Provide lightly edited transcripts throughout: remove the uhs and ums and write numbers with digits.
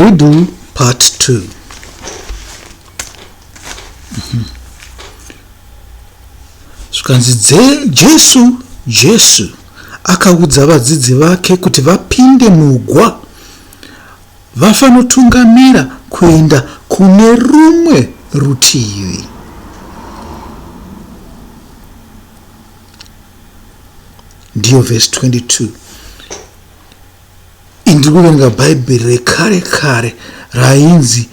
Riddle part 2. Zvikanzi Jesu Jesu akaudza vadzidzi vake kuti vapinde mugwa vafanotungamira kuenda kune rumwe rutivi. Ndiyo vhesi 22. Ndiri kuverenga Bhaibheri rekare kare rainzi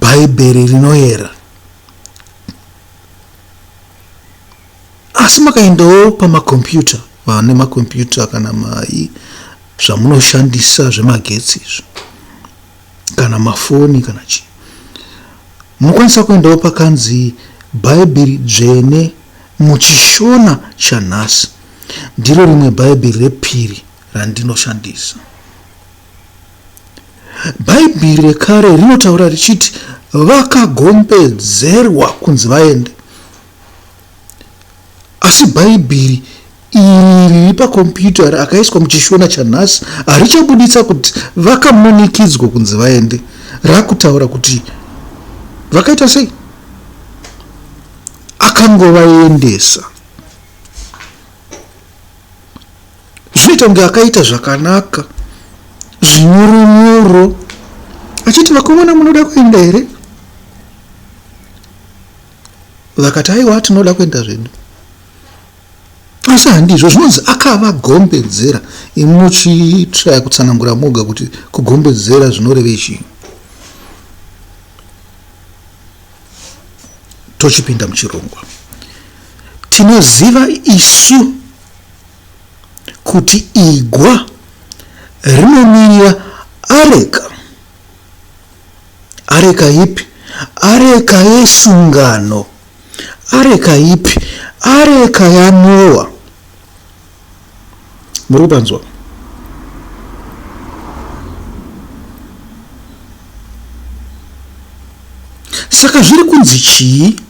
Bhaibheri rinoyera. Asi makaendawo pamakombiyuta, vane makombiyuta kana mai zvamunoshandisa zvemagetsi izvo kana mafoni kana chii, munokwanisa kuendawo pakanzi Bhaibheri dzvene muchiShona chanhasi. Ndiro rimwe Bhaibheri repiri randinoshandisa. Bhaibheri rekare rinotaura richiti vakagombedzerwa kunzi vaende. Asi Bhaibheri iri riri pakombiyuta akaiswa muchiShona chanhasi harichabuditsa kuti vakamanikidzwa kunzi vaende. Rakutaura kuti vakaita sei? Akangovaendesa. Zvinoita kunge akaita zvakanaka zvinyoronyoro achiti vakomana munoda kuenda here? Vakati aiwa tinoda kuenda zvedu. Asi handizvo zvinonzi akavagombedzera. Imi muchitraya kutsanangura moga kuti kugombedzera zvinorevei chii. Tochipinda muchirongwa. Tinoziva isu kuti igwa rinomirira areka. Areka ipi? Areka yesungano. Areka ipi? Areka yaNoa. Muri kupanzwa? Saka zviri kunzi chii?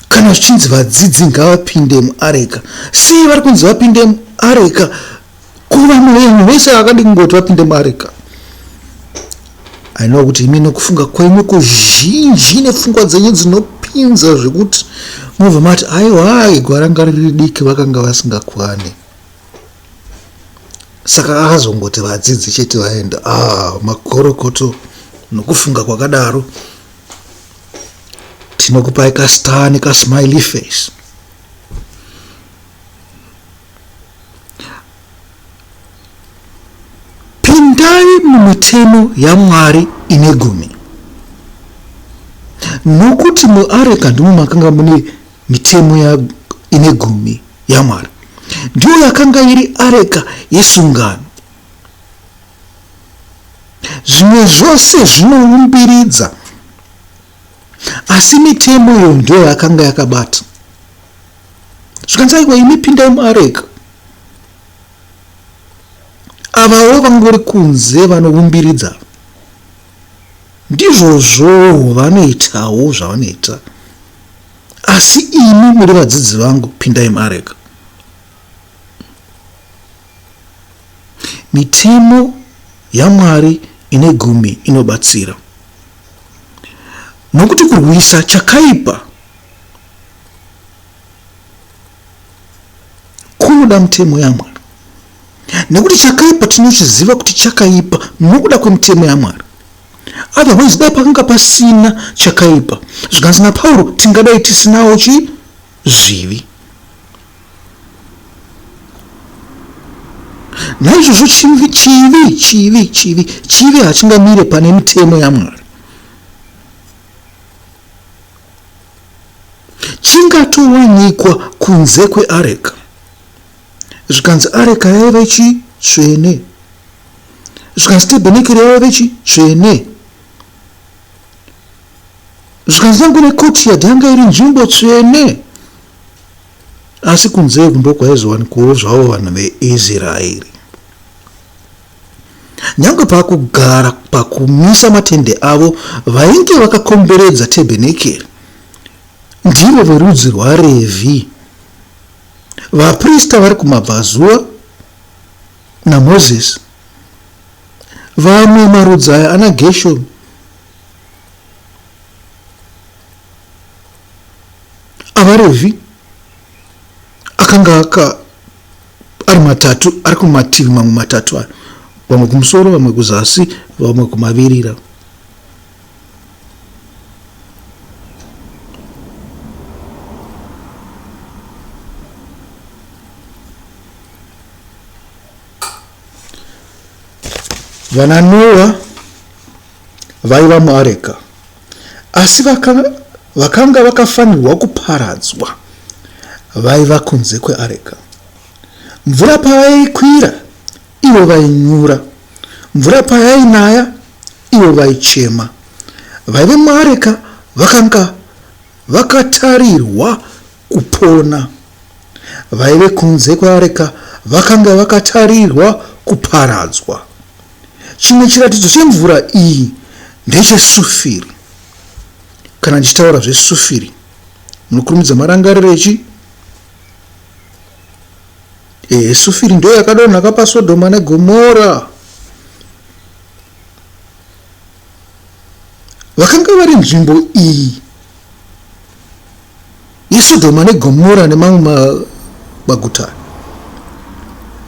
Kana zvichinzi vadzidzi ngavapinde muareka, sei vari kunzi vapinde muareka? Ko vamwe venyu vese vakadi kungoti vapinde muareka? I know kuti imi nokufunga kwenyu kuzhinji nepfungwa dzenyu dzinopinza zvekuti mobva mati aiwa igwa ranga riri diki vakanga vasingakwani. Saka akazongoti vadzidzi chete vaenda. Ah, makorokoto nokufunga kwakadaro. Tinokupai kastar nekasmiley face. Pindai mumitemo yaMwari ine gumi. Nokuti muareka ndimo makanga mune mitemo ya, ine gumi yaMwari. Ndiyo yakanga iri areka yesungano. Zvimwe zvose zvinoumbiridza, asi mitemo iyo ndiyo yakanga yakabata. Zvikanzi, aiwa, imi pindai muareka. Avawo vangori kunze vanoumbiridza. Ndizvozvowo vanoitawo zvavanoita. Asi imi muri vadzidzi vangu, pindai muareka. Mitemo yaMwari ine gumi inobatsira. Nokuti kurwisa chakaipa kunoda mitemo yaMwari. Nekuti chakaipa tinochiziva kuti chakaipa nokuda kwemitemo yaMwari. Otherwise dai pakanga pasina chakaipa, zvikanzi naPauro tingadai tisinawo chi zvivi. Naizvozvo chivi, chivi, chivi, chivi, chivi hachingamire pane mitemo yaMwari. Chingatowanikwa kunze kweareka. Zvikanzi areka yaive chi tsvene. Zvikanzi tebhenekeri yaive chi tsvene. Zvikanzi nyange necourtyard yanga iri nzvimbo tsvene. Asi kunze uku ndokwaizowanikwawo zvavo vanhu veIsraeri. Nyange pakugara pakumisa matende avo vainge vakakomberedza tebhenekeri ndivo verudzi rwaRevhi. Vaprista vari kumabvazuva naMozisi. Vamwe marudzi aya ana Geshoni avaRevhi akanga aka ari matatu ari kumativi mamwe matatu ayo, vamwe kumusoro, vamwe kuzasi, vamwe kumavirira. Vana Noa vaiva muareka, asi vakanga vakafanirwa kuparadzwa vaiva kunze kweareka. Mvura payaikwira, ivo vainyura. Mvura payainaya, ivo vaichema. Vaive muareka vakanga vakatarirwa kupona. Vaive kunze kweareka vakanga vakatarirwa kuparadzwa. Chimwe chiratidzo chemvura iyi ndechesufiri. Kana ndichitaura zvesufiri, munokurumidza marangariro echi? Ehe, sufiri ndiyo yakadonha paSodhoma neGomora. Vakanga vari nzvimbo iyi yeSodhoma neGomora nemamwe maguta,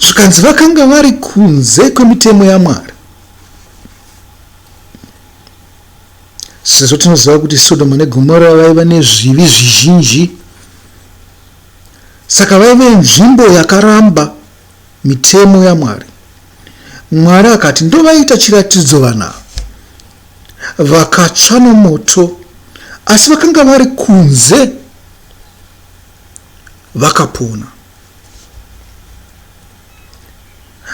zvikanzi vakanga vari kunze kwemitemo yaMwari. Sezvo tinoziva kuti Sodhoma neGomora vaiva nezvivi zvizhinji, saka vaive nzvimbo yakaramba mitemo yaMwari. Mwari akati ndovaita chiratidzo vanhu ava. Vakatsva nomoto, asi vakanga vari kunze vakapona.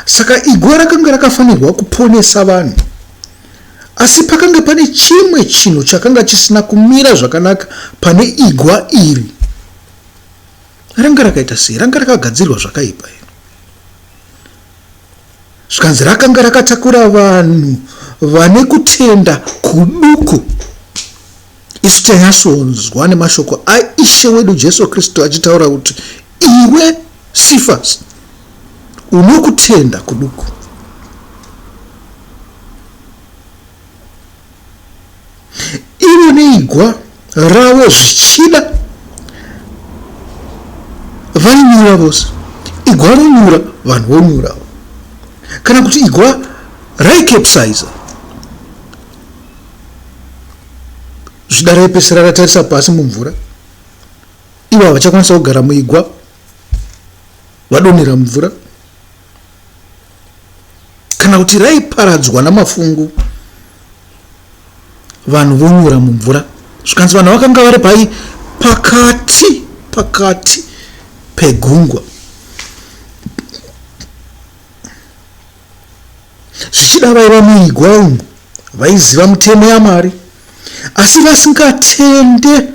Saka igwa rakanga rakafanirwa kuponesa vanhu, asi pakanga pane chimwe chinhu chakanga chisina kumira zvakanaka pane igwa iri. Ranga rakaita sei? Ranga rakagadzirwa zvakaipa iri. Zvikanzi rakanga rakatakura vanhu vane kutenda kuduku. Isu tanyasonzwa nemashoko aIshe wedu Jesu Kristu achitaura kuti iwe Sifasi unokutenda kuduku. Ivo neigwa ravo zvichida vainyura vose. Igwa ronyura, vanhu vonyurawo. Kana kuti igwa raikepsaiza. Zvichida raipesera ratarisa pasi mumvura. Ivo havachakwanisa kugara muigwa, vadonhera mumvura. Kana kuti raiparadzwa namafungu, vanhu vonyura mumvura. Zvikanzi vanhu vakanga vari pai pakati pakati pegungwa. Zvichida vaiva muigwa umu vaiziva mitemo yaMwari, asi vasingatende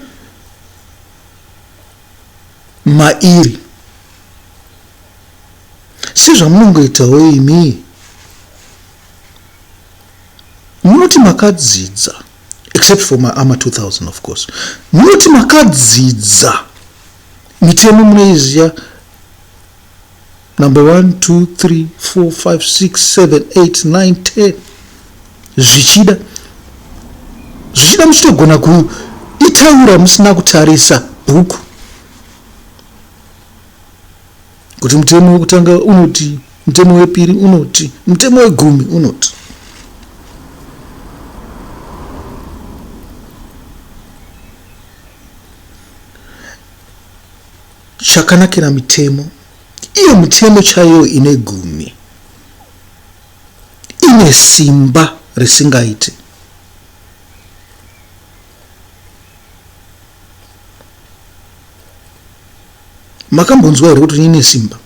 mairi. Sezvamunongoitawo imi, munoti makadzidza, except for ma ama 2000 of course, munoti makadzidza mitemo munoiziva number 1 2 3 4 5 6 7 8 9 10 zvichida zvichida muchitogona kuitaura musina kutarisa bhuku kuti mutemo wekutanga unoti, mutemo wepiri unoti, mutemo wegumi unoti. Chakanakira mitemo, iyo mitemo chaiyo ine gumi, ine simba risingaite. Makambonzwa here kuti ine simba?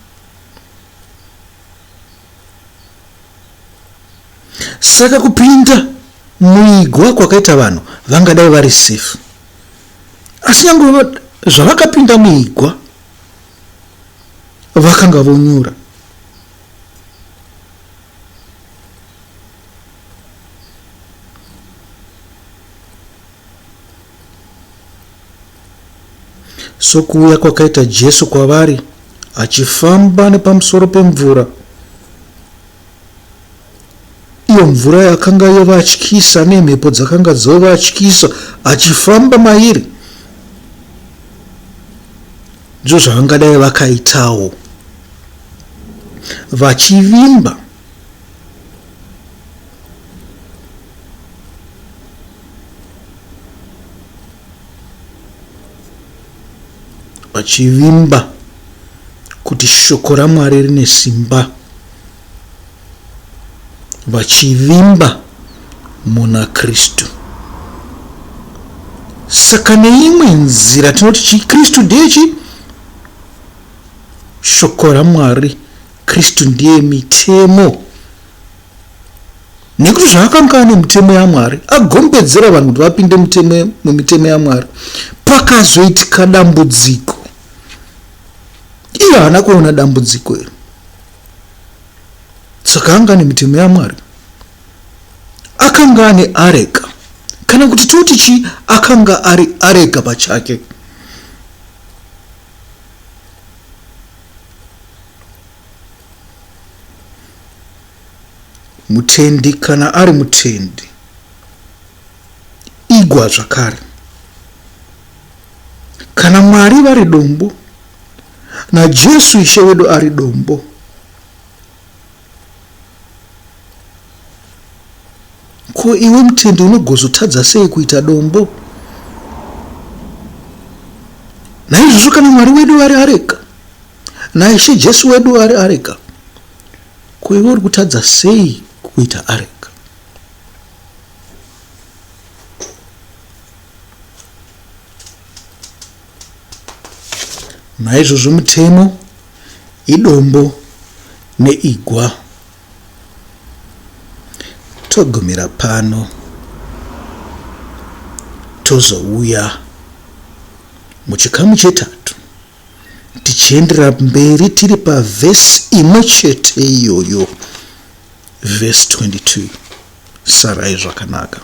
Saka kupinda muigwa kwakaita vanhu vangadai vari safe, asi nyange zvavakapinda muigwa vakanga vonyura. Sokuuya kwakaita Jesu kwavari achifamba nepamusoro pemvura, Iyo mvura yakanga yovatyisa nemhepo dzakanga dzovatyisa achifamba mairi. Ndizvo zvavangadai vakaitawo vachivimba vachivimba kuti shoko raMwari rine simba, vachivimba muna Kristu. Saka neimwe nzira tinoti chiKristu ndiye chi shoko raMwari, Kristu ndiye mitemo. Nekuti zvaakanga ane mitemo yaMwari, agombedzera vanhu kuti vapinde mumitemo yaMwari, pakazoitika dambudziko. Iye haana kuona dambudziko iri. Saka anga ane mitemo yaMwari. Akanga ane areka. Kana kuti toti chii, akanga ari areka pachake. Mutendi kana ari mutendi, igwa zvakare. Kana Mwari vari dombo, naJesu Ishe wedu ari dombo, ko iwe mutendi unogozotadza sei kuita dombo? Naizvozvo kana Mwari wedu vari areka, naIshe Jesu wedu ari areka, ko iwe uri kutadza sei kuita areka? Naizvozvo mutemo idombo neigwa. Togumira pano tozouya muchikamu chetatu tichiendera mberi tiri pavhesi imwe chete iyoyo, vhesi 22. Sarai zvakanaka.